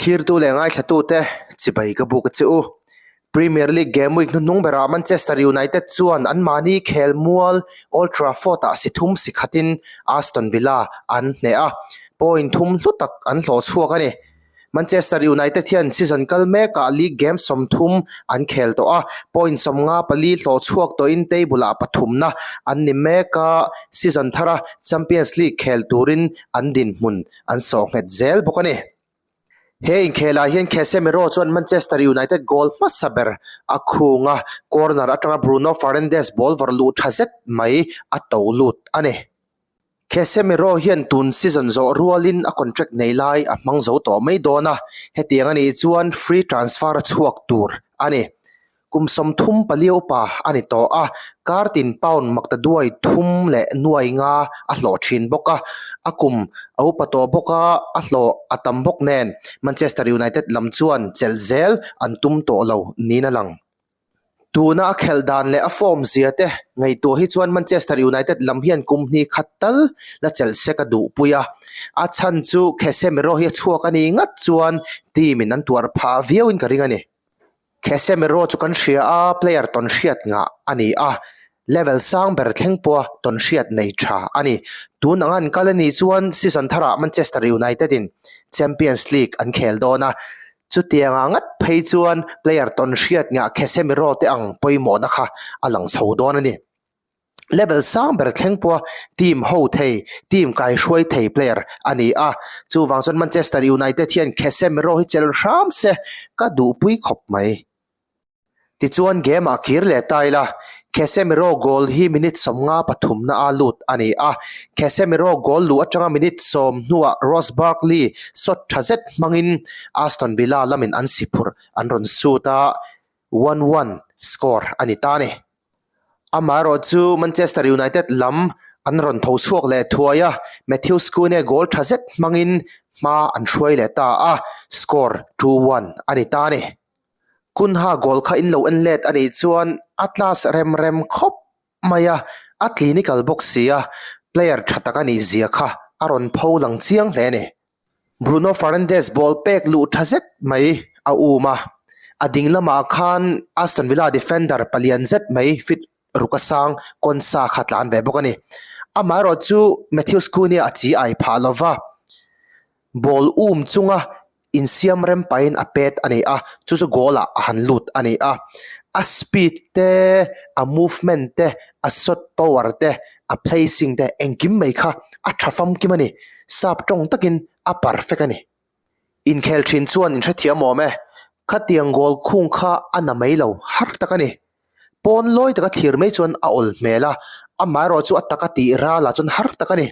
Thlirtu leh ngaithlatute chibai ka buk a che u. Premier League game week hnuhnung berah Manchester United chuan anmahni khelmual Old Trafford-ah si thum si khatin Aston Villa an hneh a, point thum hlu tak an hlawh chhuak a ni. Manchester United hian season kal mekah league game 30 an khel tawh a, point 54 hlawh chhuak tawhin table-ah pathumna an ni mek a, season thara Champions League khel turin an dinhmun an sawh nghet zel bawk a ni. He inkhelah hian Casemiro chuan Manchester United goal hmasa ber a khung a, corner atanga Bruno Fernandes ball vawrh luh tha zet mai a to lut a ni. Casemiro hian tun season zawh rualin a contract nei lai a hmang zo tawh mai dawn a, hetiang a nih chuan free transfer a chhuak tur a ni. Kum 34 upa a ni tawh a, kar tin pound maktaduai thum leh nuai nga a hlawh thin bawk a, a kum a upa tawh bawk a, a hlawh a tam bawk nen Manchester United lam chuan chelh zel an tum tawh lo niin a lang. Tuna a khelh dan leh a form zia te ngaihtuah hi chuan Manchester United lam hian kum hnih khat tal la chelh sek a duhpui a, a chhan chu Casemiro hi a chhuak a nih ngat chuan team in an tuar phah viauin ka ring a ni. Casemiro chu kan hria a, player tawn hriat ngah a ni a, level sang ber thleng pawha tawn hriat nei tha a ni. Tun ang an kal a nih chuan season tharah Manchester United in Champions League an khel dawn a, Chutiangah ngat phei chuan player tawn hriat ngah Casemiro te ang pawimawhna kha a lang chho dawn a ni. Level sang ber thleng pawha team ho thei, team kaihruai thei player a ni a. Chuvang chuan Manchester United hian Casemiro hi chelh hram se ka duhpui khawp mai. Tichuan game ah kir leh ta ila, Casemiro goal hi minute 50 pathumna a lut a ni a, Casemiro goal luh atanga minute 10 hnuah Ross Barkley shot tha zet hmangin Aston Villa lamin an si phurh an rawn sut a, 1-1 score a ni ta a ni. Amaherawh chu Manchester United lam an rawn tho chhuak leh thuai a, Matheus Cunha goal tha zet hmangin hma an hruai leh ta a, score 2-1 a ni ta a ni. Cunha goal kha in lo en let a nih chuan a class rem rem khawp mai a, a clinical bawk si a, player tha tak a nih zia kha a rawn pho lang chiang hle a ni. Bruno Fernandes ball pek luh tha zet mai a um a, a ding lamah khan Aston Villa defender palian zet mai fit ruk a sang Konsa kha tlan ve bawk a ni. Amaherawh chu Matheus Cunha a chi ai phah lova, ball um chunga insiam rem pahin a pet a ni a, chu chu goal ah a han lut a ni a, a speed te, a movement te, a shot power te, a placing te engkim mai kha a tha famkim a ni, sap tawng takin a perfect a ni. Inkhel thin chuan in hrethiam awm e, khatiang goal khung kha a na mai lo har tak a ni. Pawn lawi taka thlir mai chuan a awl hmel a, amaherawh chu a taka tih ral ah chuan har tak a ni.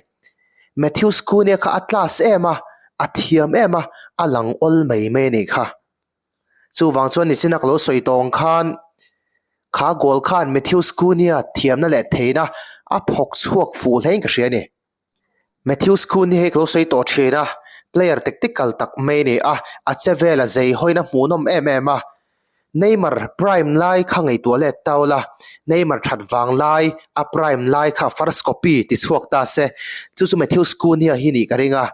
Mathews Cunha kha a class em a, a thiam em a, a lang awl mai mai a nih kha. Chuvang chuan nichina ka lo sawi tawng khan kha goal khan Mathews Cunha thiamna leh theihna a phawk chhuak fuh hlein ka hria a ni. Mathews Cunha hi ka lo sawi tawh thin a, player tactical tak mai a ni a, a che vel a zei hawiin a hmuhnawm em em a. Neymar prime lai kha ngaihtuah let tau la, Neymar that vang lai a prime lai kha first copy ti chhuak ta se, chu chu Mathews Cunha hi nih ka ring a.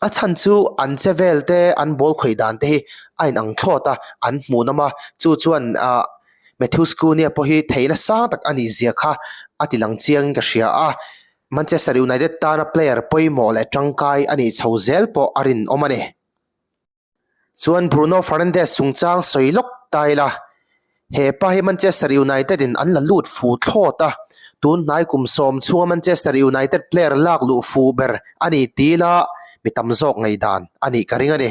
A chhan chu an che vel te, an ball khawih dan te hi a inang thlawt a, an hmuhnawm a, chu chuan ah Mathews Cunha pawh hi theihna sang tak a nih zia kha a ti lang chiangin ka hria a, Manchester United tana player pawimawh leh tangkai a nih chho zel pawh a rinawm a ni. Chuan Bruno Fernandes chungchang sawi lawk ta ila, he pa hi Manchester United in an la lut fu thlawt a, tun hnai kum 10 chhunga Manchester United player lak luh fu ber a ni ti ila mi tam zawk ngaihdan a nih ka ring a ni.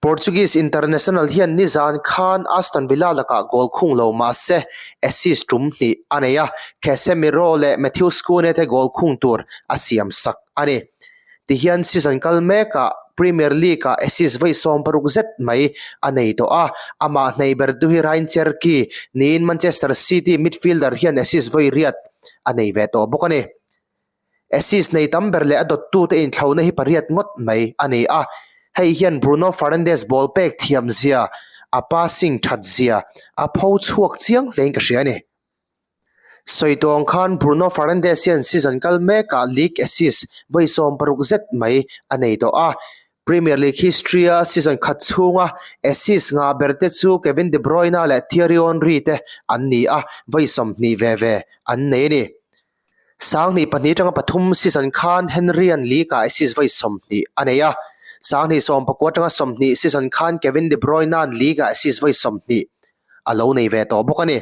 Portuguese international hian nizan khan Aston Villa lakah goal khung lo mah se assist tum hnih a nei a, Casemiro leh Matheus Cunha te goal khung tur a siam sak a ni. Tihian season kal mekah Premier League-ah assist vawi 16 zet mai a nei tawh a, amah hnei ber tu hi Ryan Cherki niin Manchester City midfielder hian assist vawi riat a nei ve tawh bawk a ni. Assist nei tam ber leh a dawttute inthlona hi pariat ngawt mai a ni a, hei hian Bruno Fernandes ball pek thiam zia, a passing that zia a pho chhuak chiang hlein ka hria a ni. Sawi tawng khan Bruno Fernandes hian season kal mekah league assist vawi 60 zet mai a nei tawh a. Premier League history-a season khat chhunga assist ngah berte chu Kevin De Bruyne leh Thierry Henry te an ni a, vawi 20 ve ve an nei a ni. Sanghnih pahnih atanga pathum season khan Henry-a'n league-ah assist vawi 20 a nei a, sanghnih sawmpakua atanga 20 season khan Kevin De Bruyne-a'n league-ah assist vawi 20 a lo nei ve tawh bawk a ni.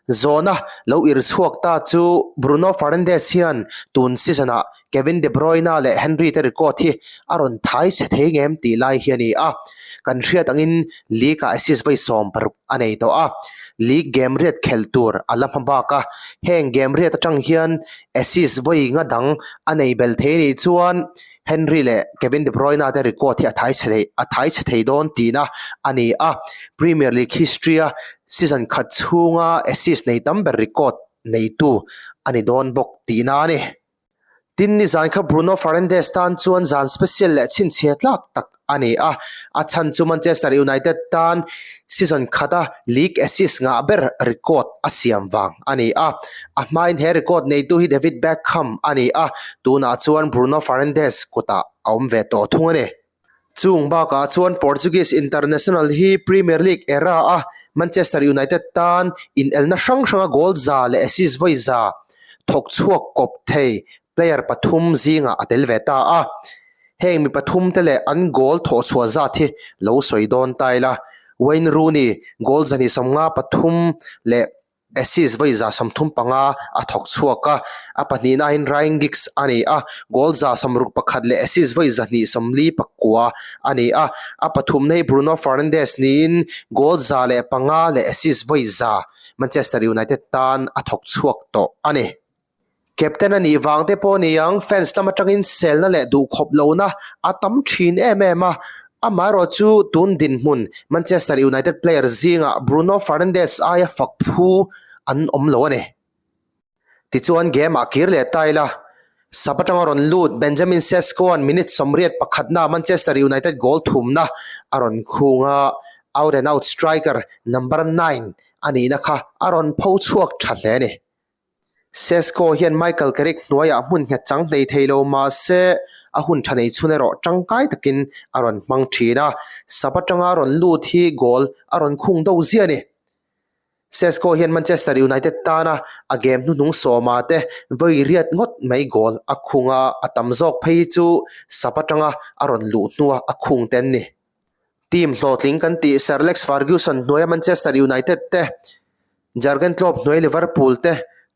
Zawhna lo ir chhuak ta chu Bruno Fernandes hian tun season-ah Kevin De Bruyne leh Henry te record hi a rawn thai chhe thei ngem tih lai hi a ni a. Kan hriat angin league-ah assist vawi 60 a nei tawh a, league game riat khelh tur a la hma bak a, heng game riat atang hian assist vawi nga dang a nei bel thei nih chuan Henry leh Kevin De Bruyne te record hi a thai chhe thei a thai chhe thei dawn tihna a ni a, Premier League history-a season khat chhunga assist nei tam ber record neitu a ni dawn bawk tihna a ni. Tin, nizan kha Bruno Fernandes tan chuan zan special leh chhinchhiah tlak tak a ni a, a chhan chu Manchester United tan season khata league assist ngah ber record a siam vang a ni a. A hmain he record neitu hi David Beckham a ni a, tunah chuan Bruno Fernandes kutah a awm ve tawh thung a ni. Chung bakah chuan Portuguese international hi Premier League era-a Manchester United tan inelna hrang hranga goal za leh assist vawi za thawk chhuak kawp thei player pathum zingah a tel ve ta a. Heng mi pathum te leh an goal thawh chhuah zat hi lo sawi dawn ta ila. Wayne Rooney goal 153 leh assist vawi 35 a thawk chhuak a, a pahnihna ahin Ryan Giggs a ni a, goal 61 leh assist vawi 249 a ni a, a pathumna hi Bruno Fernandes niin goal 105 leh assist vawi 100 Manchester United tan a thawk chhuak tawh a ni. Captain a nih vang te pawh a ni ang, fans lam atangin selna leh duhkhawp lohna a tam thin em em a, amaherawh chu tun dinhmun Manchester United player zingah Bruno Fernandes aia fak phu an awm lo a ni. Tichuan game ah kir leh ta ila, sub atanga rawn lut Benjamin Sesko-a'n minute 81 na Manchester United goal thumna a rawn khung a, out and out striker number 9 a nihna kha a rawn pho chhuak tha hle a ni. Sesko hian Michael Carrick hnuaiah hmun nghet chang hlei thei lo mah se a hun tha nei chhun erawh tangkai takin a rawn hmang thin a, sub atanga rawn lut hi goal a rawn khung do ziah a ni. Sesko hian Manchester United tana a game hnuhnung sawma te vawi riat ngawt mai goal a khung a, a tam zawk phei hi chu sub atanga a rawn luh hnua a khung te an ni. Team hlawhtling kan tih Sir Alex Ferguson hnuaia Manchester United te, Jurgen Klopp hnuai Liverpool te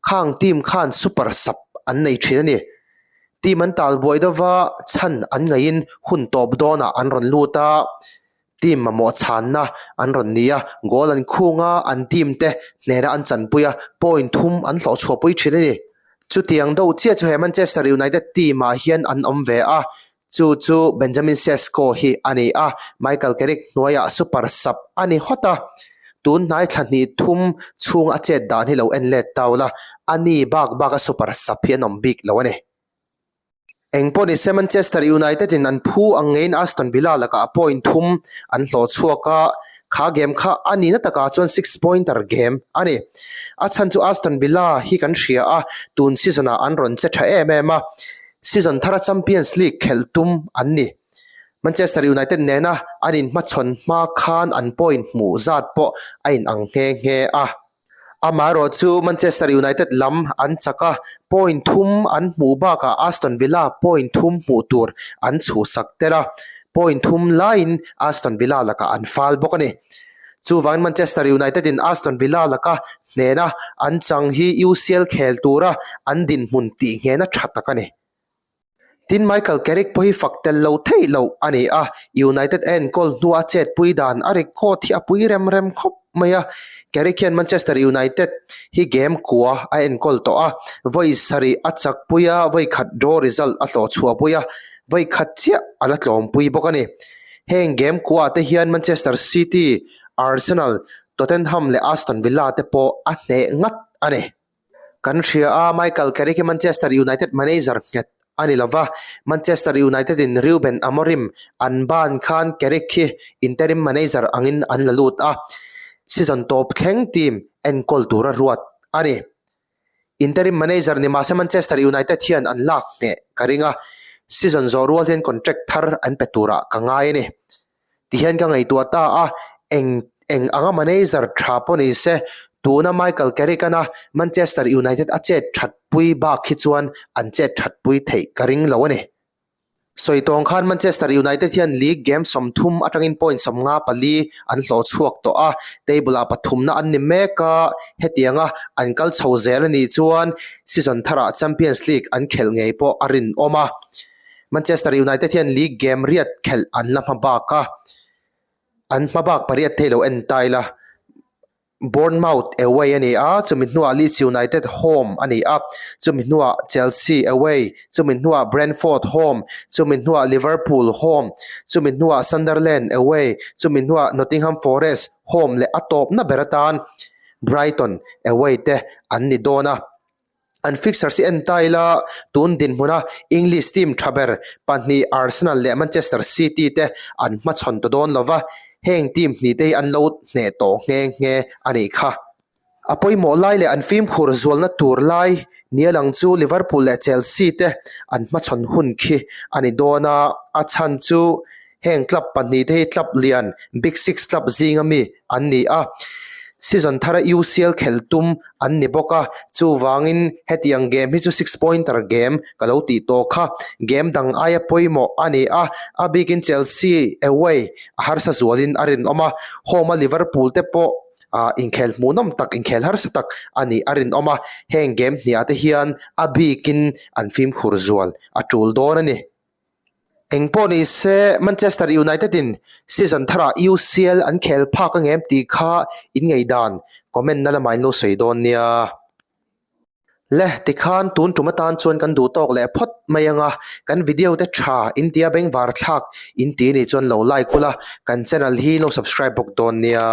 khang team khan super sub an nei thin a ni. Team an tal buai deuhva chhan an ngaihin hun tawp dawnah an rawn lut a, team mamawh chhanna an rawn ni a, goal an khung a, an team te hnena an chanpui a, point thum an hlawhchhuahpui thin a ni. Chutiang deuh chiah chu he Manchester United team ah hian an awm ve a, Chu chu Benjamin Sesko hi a ni a, Michael Carrick hnuaiah super sub a ni hawt a. Tun hnai thla hnih thum chhung a chet dan hi lo en let tau la, a ni bak bak a super sub hi an awm bik lo a ni. Engpawh ni se Manchester United in an phu ang ngeiin Aston Villa lakah point thum an hlawh chhuak a, kha game kha a nihna takah chuan six pointer game a ni. A chhan chu Aston Villa hi kan hria a, tun season ah an rawn che tha em em a, Season thara Champions League khelh tum an ni. Manchester United nena an inhmachhawn hma khan an point hmuh zat pawh a inang nghe nghe a. Amaherawh chu Manchester United lam an chak a, point thum an hmuh bakah Aston Villa point thum hmuh tur an chhuhsak tel a, point thum laiin Aston Villa lakah an fal bawk a ni. Chuvangin Manchester United in Aston Villa laka hnena an chang hi UCL khel tura an dinhmun tih nghena tha tak a ni. Tin Michael Carrick pawh hi fak tel lo theih loh a ni a, United a enkawl hnua a chetpui dan a record hi a pui rem rem khawp mai a. Carrick hian Manchester United hi game kua a enkawl tawh a, vawi sarih a chakpui a, vawi khat draw result a hlawh chhuahpui a, vawi khat chiah a la tlawmpui bawk a ni. Heng game kuah te hian Manchester City, Arsenal, Tottenham leh Aston Villa te pawh a hneh ngat a ni. Kan hria a, Michael Carrick hi Manchester United manager nghet a ni lova, Manchester United in Ruben Amorim an ban khan Carrick hi interim manager angin an la lut a, season tawp thleng team enkawl tura ruat a ni. Interim manager ni mahse Manchester United hian an lak hneh ka ring a. Season zawh rual hian contract thar an pe turah ka ngai a ni. Tihian ka ngaihtuah ta a, eng eng anga manager tha pawh ni se, tuna Michael Carrick-ana Manchester United a chet that pui bak hi chuan an chet that pui theih ka ring lo a ni. Sawi tawng khan Manchester United hian league game 30 atangin point 54 an hlawh chhuak tawh a, table-ah pathumna an ni mek a, hetianga an kal chho zel a nih chuan season tharah Champions League an khelh ngei pawh a rinawm a. Manchester United hian league game riat khelh an la hma bak a, an hma bak pariat thei lo en ta ila. Bournemouth away a ni a, chumi hnuah Leeds United home a ni a, chumi hnuah Chelsea away, chumi hnuah Brentford home, chumi hnuah Liverpool home, chumi hnuah Sunderland away, chumi hnuah Nottingham Forest home leh a tawpna ber atan Brighton away te an ni dawn a. An fixtures hi en ta ila, tun dinhmuna English team tha ber pahnih Arsenal leh Manchester City te an hmachhawn ta dawn lova, heng team hnih te hi an lo hneh tawh nghe nghe a nih kha. A pawimawh lai leh an fimkhur zualna tur lai nia lang chu Liverpool leh Chelsea te an hmachhawn hun khi a ni dawn a, a chhan chu Heng club pahnihte hi club lian, Big Six club zinga mi an ni a, season thara UCL khelh tum an ni bawk a, chuvangin hetiang game hi chu six pointer game ka lo tih tawh kha. Game dang aia pawimawh a ni a, a bikin Chelsea away a harsa zualin a rinawm a, home a Liverpool te pawh inkhel hmuhnawm tak, inkhel harsa tak a nih a rinawm a, heng game hniah te hian a bikin an fimkhur zual a tul dawn a ni. Engpawh ni se, Manchester United in season tharah UCL an khel phak ang em tih kha in ngaihdan comment na lamah in lo sawi dawn nia. Le, tikhan tun tum atan chuan kan duh tawk leh phawt mai anga, kan video te tha in tia bengvar thlak in ti nih chuan lo like ula, kan channel hi lo subscribe bawk dawn nia.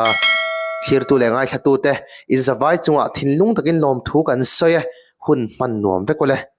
Thlirtu leh ngaithlatute, in zavai chungah thinlung takin lawmthu kan sawi e, hun hman nuam vek ule.